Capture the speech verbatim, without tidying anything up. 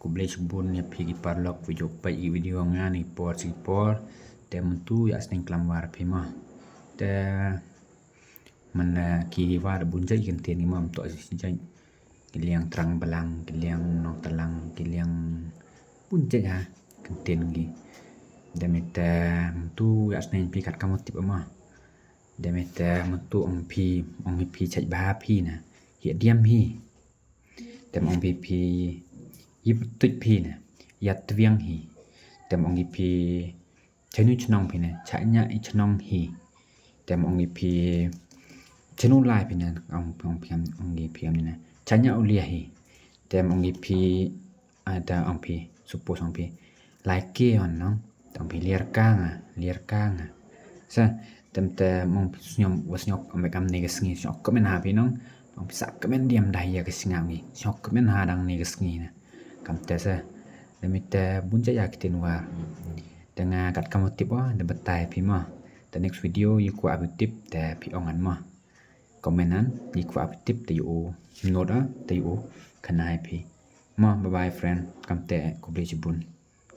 Khublei shibun ïa phi ki paralok, video peit ki video nga na ki por sha ki por. Te mynta ïa sneng klam war phi mo. Te mynta ki war bun jait ki kyntien ki mo, ym toh shi jait. Ki liang Trang Balang, ki liang Nongtalang, ki liang bun jait ha kyntien ki. Te mynta mynta ïa sneng phi kat kam u tip mo. Te mynta mynta ong phi, ong phi chait bha phi na, ïa diam hi. Te ong phi phi ïa ptuit phi na, ïa twiang hi. Te ong phi chanu chnong phi na, chanya i chnong hi. Te ong phi chanu lai phi na, ong ong phi ong phi na, chanya u lia hi. Te ong phi ada ong phi, suppose ong phi lai ke on no, ong phi liar kang a, liar kang a. Sa tem te ong phi sñiom wa sñiok ong phi kam ne ka sngi, sñiok kmen ha phi nong, ong phi sa kmen diam dai ïa ka sngi ngi, sñiok kmen ha dang ne ka sngi na. Kam te sa, te mynta bun jait ïa ki ktien war. Te nga kat kam u tip o, te batai phi mo. Te next video ïa kwah u tip te phi ong ngan mo. Comment an, ïa kwah u tip te ïa u note a, te ïa u khana ïa phi. Mo, bye bye friend. Kam te, khublei shibun.